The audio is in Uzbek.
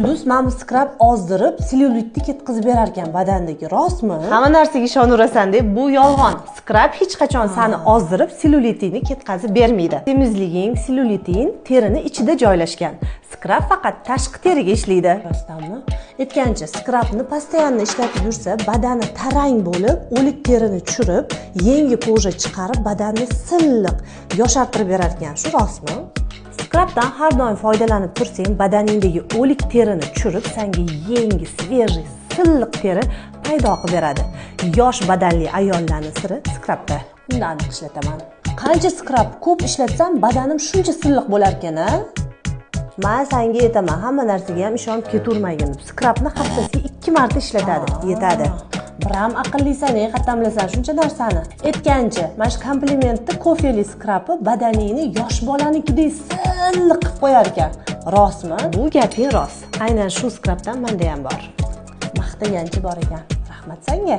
Yulduz, mana bu skrab ozdirib, sellyulitni ketkazib berar ekan badandagi, rostmi? Hamma narsaga ishonaverasan deb, bu yolg'on. Skrab hech qachon sani ozdirib, sellyulitingni ketkazib bermaydi. Semizliging, sellyuliting terini ichida joylashgan. Skrab faqat tashqi teriga ishlaydi. Rostdanmi? Aytgancha, skrabni постоянно ishlatib yursa, badani tarang bo'lib, o'lik terini tushirib, yangi кожа chiqarib, badanni silliq, yoshartirib berar ekan. Shu rostmi? Skrabdan har doim foydalanib tursang, badaningdagi o'lik terini tushirib, senga yangi, свежий, silliq teri paydo qilib beradi. Yosh badanli ayollarning siri skrabda. Unda aniq ishlataman. Qancha skrab ko'p ishlatsam, badanim shuncha silliq bo'lar ekan, a? Man senga aytaman, hamma narsaga ham ishonib ketavermagin deb. Skrabni haftasiga 2 marta ishlatadi, yetadi. Biram aqllisan, ey, qayerdan bilasan shuncha narsani? Aytgancha, mana shu Komplimentni kofeli skrabi badaningni yosh bolanikidek silliq qilib qo'yar ekan. Rostmi? Bu gaping rost. Aynan shu skrabdan menda ham bor. Maqtagancha bor ekan. Rahmat senga.